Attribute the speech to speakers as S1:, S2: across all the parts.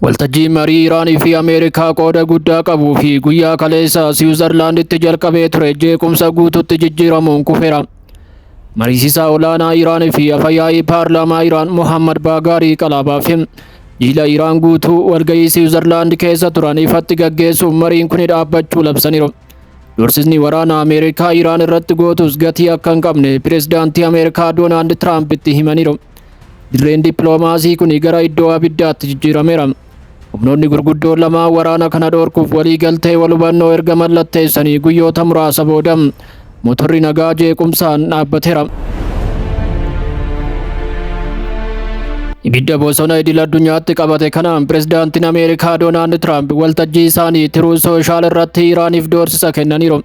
S1: Waltajjii marii Iraanii fi Ameerikaa qooda guddaa qabuu fi guyyaa kaleessa Siwiizerlaanditti jalqabee ture jeequmsa guututti jijjiiramuun kufeera. Mariisisaa olaanaa Iraanii fi afayyaa'ii paarlaamaa Iraan Muhammad Baagaarii Qalaabaaf jiila Iraan guutuu walgahii Siwiizerlaand keessa turan ifatti gaggeessuun mariin kun dhaabbachuu labsaniiru. Doorsisni waraana Ameerikaa Iraan irratti gootus gatii akka hin qabne pirezidaantii Ameerikaa Doonaald Tiraampitti himaniiru. Dirreen dippiloomaasii kun gara iddoo abiddaatti jijjiirameera. Humnoonni gurguddoon lama waraana kana dhorkuuf walii galtee wal hubannoo erga mallatteessanii guyyoota muraasa booda motorri nagaa jeequmsaan dhaabbateera. Ibidda bosona idil addunyaatti qabate kanaan pirezidaantiin Ameerikaa Doonaald Tiraamp waltajjii isaanii Tiruu Sooshaal irratti Iraaniif doorsisa kennaniiru.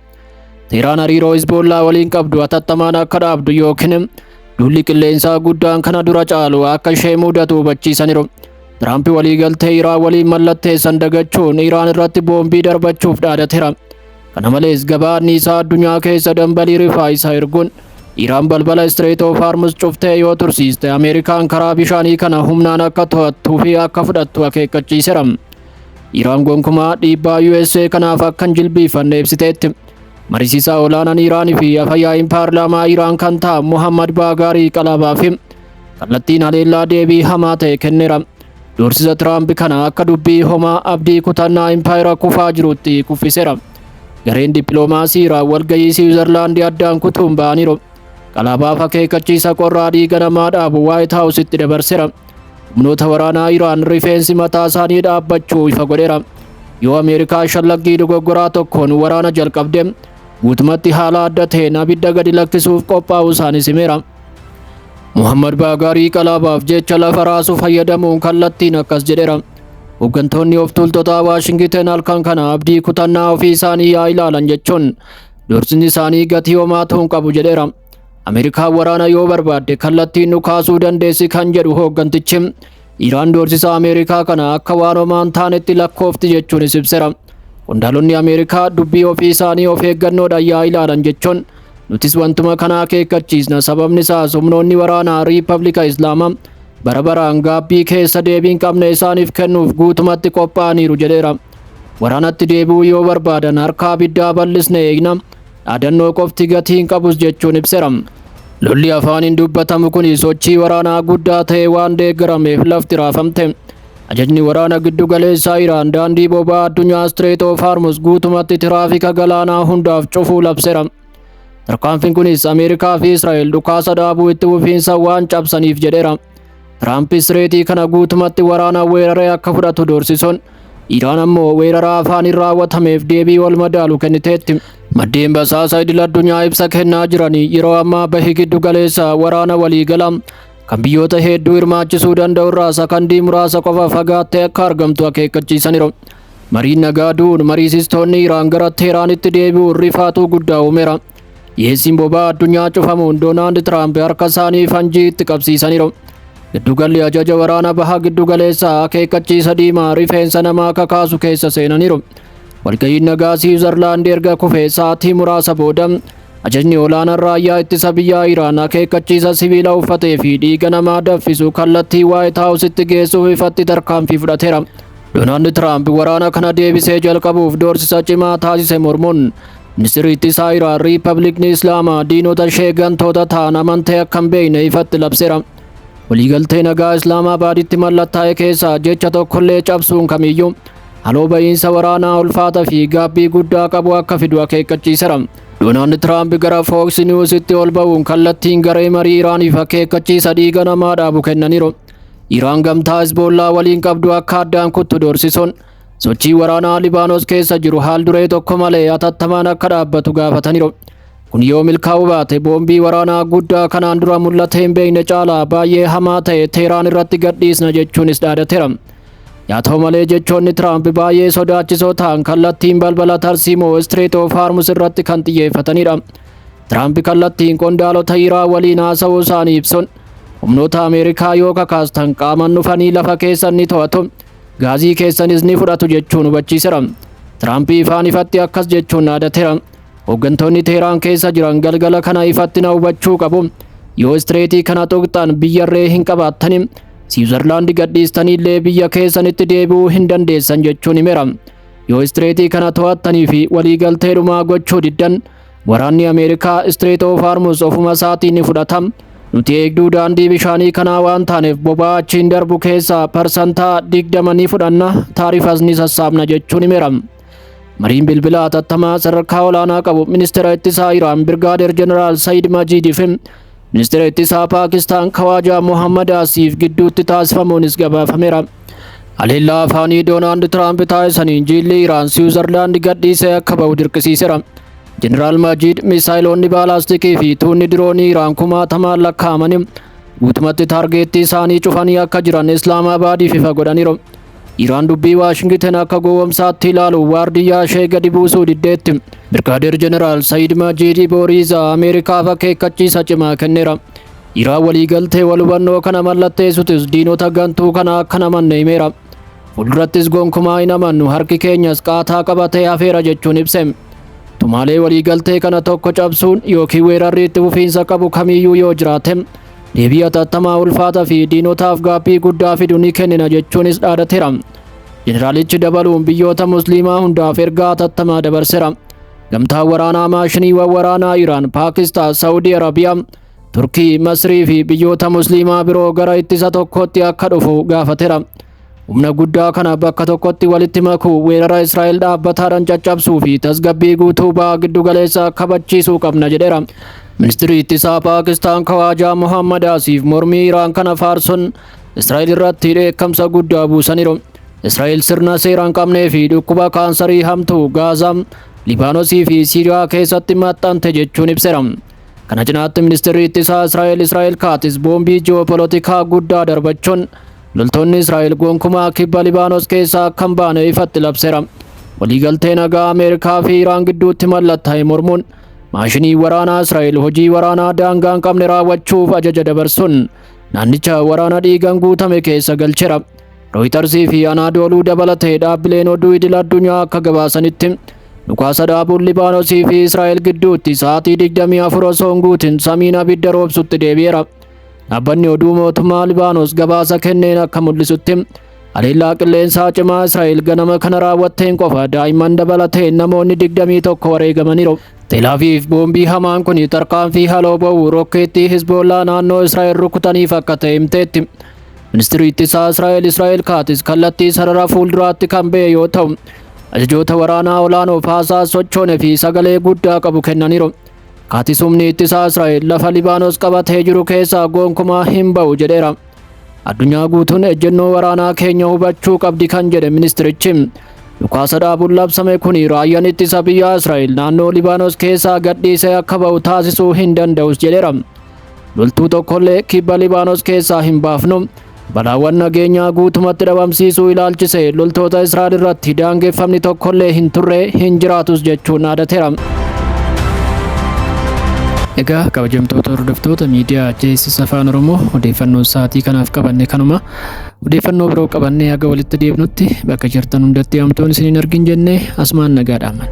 S1: Teheraan hariiroo Hizboollaa waliin qabdu hatattamaan akka dhaabdu yookiin duulli qilleensaa guddaan kana dura caalu akka ishee mudatu hubachiisaniiru. Tiraamp waliigaltee Iraan waliin mallatteessan dagachuun Iraan irratti boombii darbachuuf dhaadateera. Kana malees gabaa anniisaa addunyaa keessa dambalii rifaa isaa erguun Iraan balbala Strait of Hormuz cuftee yoo tursiiste Ameerikaan karaa bishaanii kana humnaan akka to'attuu fi akka fudhattu akeekkachiiseera. Iraan gonkumaa dhiibbaa USA kanaaf akka hin jilbiifanne ibsiteetti. Mariisisaa olaanaan Iraanii fi afayaa'iin paarlaamaa Iraan kan ta'an Muhammad Baagaarii Qalaabaaf kallattiin haleellaa deebii hamaa ta'e kenneera. Doorsisa Tiraamp kana akka dubbii homaa abdii kutannaa impaayera kufaa jirutti kuffiseera. Gareen dippiloomaasii Iraan walgahii Siwiizerlaandii addaan kutuun ba'aniiru. Qalaabaaf akeekkachiisa qorraa dhiiga namaa dhaabu Waayit Haawusitti dabarseera. Humnoota waraanaa Iraan rifeensi mataa isaanii dhaabbachuu ifa godheera. Yoo Ameerikaa shallaggii dogoggoraa tokkoon waraana jalqabde guutumatti haala adda ta'een abidda gadi lakkisuuf qophaa'uu isaanii himeera. Muhammad Baagaarii Qalaabaaf jecha lafa raasuu fayyadamuun kallattiin akkas jedheera. Hooggantoonni of tuultotaa Waashingiten halkan kana abdii kutannaa ofii isaanii yaa ilaalan jechuun doorsisni isaanii gatii homaatu hin qabu jedheera. Ameerikaan waraana yoo barbaadde kallattiin nu kaasuu dandeessi kan jedhu hooggantichi Iraan doorsisa Ameerikaa kana akka waan homaa hin taanetti lakkoofti jechuunis ibseera. Qondaalonni Ameerikaa dubbii ofii isaanii of eeggannoodhaan yaa ilaalan jechuun nutis wantuma kana akeekkachiisna, sababni isaas humnoonni waraanaa Riippablika Islaamaa bara baraan gaabbii keessa deebii hin qabne isaaniif kennuuf guutumatti qophaa'aniiru jedheera. Waraanatti deebi'uu yoo barbaadan harka abiddaa bal'isne eegna, dhaadannoo qofti gatii hin qabus jechuun ibseera. Lolli afaaniin dubbatamu kun sochii waraanaa guddaa ta'e waan deeggarameef lafti raafamte. Ajajni waraana giddu galeessaa Iraan daandii boba'aa addunyaa Strait of Hormuz guutumatti tiraafika galaanaa hundaaf cufuu labseera. Tarkaanfiin kunis Ameerikaa fi Israa'el dhukaasa dhaabuu itti fufiinsa waan cabsaniif jedheera. Tiraamp Istreetii kana guutumatti waraana weeraree akka fudhatu doorsisuun Iraan ammoo weerara afaaniin raawwatameef deebii wal madaalu kenniteetti. Maddeen basaasa idil addunyaa ibsa kennaa jiranii yeroo ammaa bahi giddu galeessa waraana waliigala kan biyyoota hedduu hirmaachisuu danda'u irraa sakandii muraasa qofa fagaattee akka argamtu akeekkachiisaniiru. Mariin nagaa du'uun mariisistoonni Iraan gara Teeraanitti deebi'uun rifaatuu guddaa uumeera. Dhiyeessiin boba'aa addunyaa cufamuun Doonaald Tiraamp harka isaanii fanjii itti qabsiisaniiru. Giddugalli ajaja waraana baha giddugaleessaa akeekkachiisa diimaa rifeensa namaa kakaasu keessa seenaniiru. Walga'iin nagaa Siwiizerlaand erga kufee sa'aatii muraasa booda ajajni olaanaan raayyaa ittisa biyyaa Iraan akeekkachiisa sibiila uffatee fi dhiiga namaa danfisu kallattii Waayit Haawusitti geessuuf ifatti tarkaanfii fudhateera. Doonaald Tiraamp waraana kana deebisee jalqabuuf doorsisa cimaa taasise mormuun ministeerri ittisaa Iraan Riippabliikni Islaamaa diinota ishee gantoota ta'an amantee akka hin beekne ifatti labseera. Waliigaltee nagaa Islaamaabaaditti mallattaa'e keessaa jecha tokkollee cabsuun kamiyyuu haloo ba'iinsa waraanaa ulfaataa fi gaabbii guddaa qabu akka fidu akeekkachiiseera. Doonaald Tiraamp gara Fox Newsitti ol ba'uun kallattiin garee marii Iraaniif akeekkachiisa dhiiga namaa dhaabu kennaniiru. Iraan gamtaa Hizboollaa waliin qabdu akka addaan kuttu doorsisuun sochii waraanaa Libaanos keessa jiru haal duree tokko malee hatattamaan akka dhaabbatu gaafataniiru. Kun yoo milkaa'uu baate boombii waraanaa guddaa kanaan dura mul'atee hin beekne caalaa baay'ee hamaa ta'e Teheraan irratti gadhiisna jechuunis dhaadateera. Yaa ta'u malee jechoonni Tiraamp baay'ee sodaachisoo ta'an kallattiin balbala tarsiimoo Strait of Hormuz irratti kan xiyyeeffatanidha. Tiraamp kallattiin qondaalota Iraan waliin haasa'uu isaanii ibsuun humnoota Ameerikaa yoo kakaastan qaaman dhufanii lafa keessan ni to'atu, gaazii keessanis ni fudhatu jechuun hubachiiseera. Tiraamp ifaan ifatti akkas jechuun dhaadateera. Hooggantoonni Teheraan keessa jiran galgala kana ifatti na hubachuu qabu. Yoo istreetii kana tuqxan biyyarree hin qabaattani. Siwiizerlaandi gadhiistaniillee biyya keessanitti deebi'uu hin dandeessan jechuun himeera. Yoo Istireetii kana to'attanii fi waliigaltee dhumaa gochuu diddan, waraanni Ameerikaa Strait of Hormuz ofuma isaatiin ni fudhata. Nuti eegduu daandii bishaanii kanaa waan taaneef boba'aa achiin darbu keessaa 20% ni fudhanna, taarifas ni sassaabna jechuun himeera. Mariin bilbilaa hatattamaa sadarkaa olaanaa qabu ministeera ittisaa Iraan Birgaadeer Jeneraal Sayid Majiidii fi ministeera ittisaa Paakistaan Kawaajaa Mohammad Asiif gidduutti taasifamuunis gabaafameera. Haleellaa afaanii Doonaald Tiraamp taasisaniin jiilli Iraan Siwiizerlaand gadhiisee akka ba'u dirqisiiseera. Jeneraal Majiid miisaayiloonni baalaastikii fi tuunni diroonii Iraan kumaatamaan lakkaa'amanii guutumatti taargeettii isaanii cufanii akka jiran Islaamaabaadiif ifa godhaniiru. Iraan dubbii Waashingiten akka gowwomsaatti ilaalu waardiyyaa ishee gadi buusuu diddeetti. Birgaadeer Jeneraal Sayid Majiid Booriizaa Ameerikaaf akeekkachiisa cimaa kenneera. Iraan waliigaltee wal hubannoo kana mallatteessutis diinota gantuu kana akka namanne himeera. Fuuldurattis gonkumaa hin amannu, harki keenyas qaataa qabatee hafeera jechuun ibse. Tumaalee waliigaltee kana tokko cabsuun yookiin weerarri itti fufiinsa qabu kamiyyuu yoo jiraate, deebii hatattamaa ulfaataa fi diinotaaf gaabbii guddaa fidu ni kennina jechuunis dhaadateera. Jeneraalichi dabaluun biyyoota Musliimaa hundaaf ergaa hatattamaa dabarseera. Gamtaan waraanaa maashiniiwwan waraanaa Iraan, Paakistaan, Saawudii Arabiyaa, Turkii, Masrii fi biyyoota Musliimaa biroo gara ittisa tokkotti akka dhufu gaafateera. Humna guddaa kana bakka tokkotti walitti makuu, weerara Israa'el dhaabbataadhaan caccabsuu fi tasgabbii guutuu baha giddu galeessa kabachiisuu qabna jedheera. Ministirri ittisaa Paakistaan Kawaajaa Mohammad Asiif mormii Iraan kana faarsuun Israa'el irratti dheekkamsa guddaa buusaniiru. Israa'el sirna seera hin qabnee fi dhukkuba kaansarii hamtuu Gaazaa, Libaanosii fi Siiriyaa keessatti maxxante jechuun ibseera. Kana cinaatti ministirri ittisaa Israa'el Israa'el Kaatis boombii ji'opolitikaa guddaa darbachuun loltoonni Israa'el gonkumaa kibba Libaanos keessaa akka hin baane ifatti labseera. Waliigaltee nagaa Ameerikaa fi Iraan gidduutti mallattaa'e mormuun maashinii waraanaa Israa'el hojii waraanaa daangaa hin qabne raawwachuuf ajaja dabarsuun naannicha waraana dhiigan guutame keessa galcheera. Rooyitarsii fi Anaadooluu dabalatee dhaabbileen oduu idil addunyaa akka gabaasanitti, dhukaasa dhaabuun Libaanosii fi Israa'el gidduutti sa'aatii 24 osoo hin guutin samiin abidda roobsutti deebi'eera. Dhaabbanni oduu mootummaa Libaanos gabaasa kenneen akka mul'isutti, haleellaa qilleensaa cimaa Israa'el ganama kana raawwatteen qofa daa'imman dabalatee namoonni 21 wareegamaniiru. Tel Aviv boombii hamaan kun tarkaanfii haloo ba'uu rokkeettii Hizboollaa naannoo Israa'el rukutaniif akka ta'e himteetti. Ministirri ittisaa Israa'el Israa'el Kaatis kallattii sarara fuulduraatti kan ba'e yoo ta'u, ajajoota waraanaa olaanoof haasaa sochoone fi sagalee guddaa qabu kennaniiru. Kaatis humni ittisaa Israa'el lafa Libaanos qabatee jiru keessaa gonkumaa hin ba'u jedheera. Addunyaa guutuun ejjennoo waraanaa keenya hubachuu qabdi kan jedhe ministirichi, dhukaasa dhaabuun labsame kun raayyaan ittisa biyyaa Israa'el naannoo Libaanos keessaa gadhiisee akka ba'u taasisuu hin danda'us jedheera. Loltuu tokkollee kibba Libaanos keessaa hin baafnu. Balaawwan nageenyaa guutumatti dhabamsiisuu ilaalchise loltoota Israa'el irratti daangeffamni tokkollee hin turre, hin jiraatus jechuun dhaadateera. Egaa kabajamtoota hordoftoota miidiyaa JSS Afaan Oromoo, odeeffannoon sa'aatii kanaaf qabanne kanuma. Odeeffannoo biroo qabannee haga walitti deebinutti bakka jirtan hundatti hamtuun isin hin argin jennee asumaan nagaa dhaaman.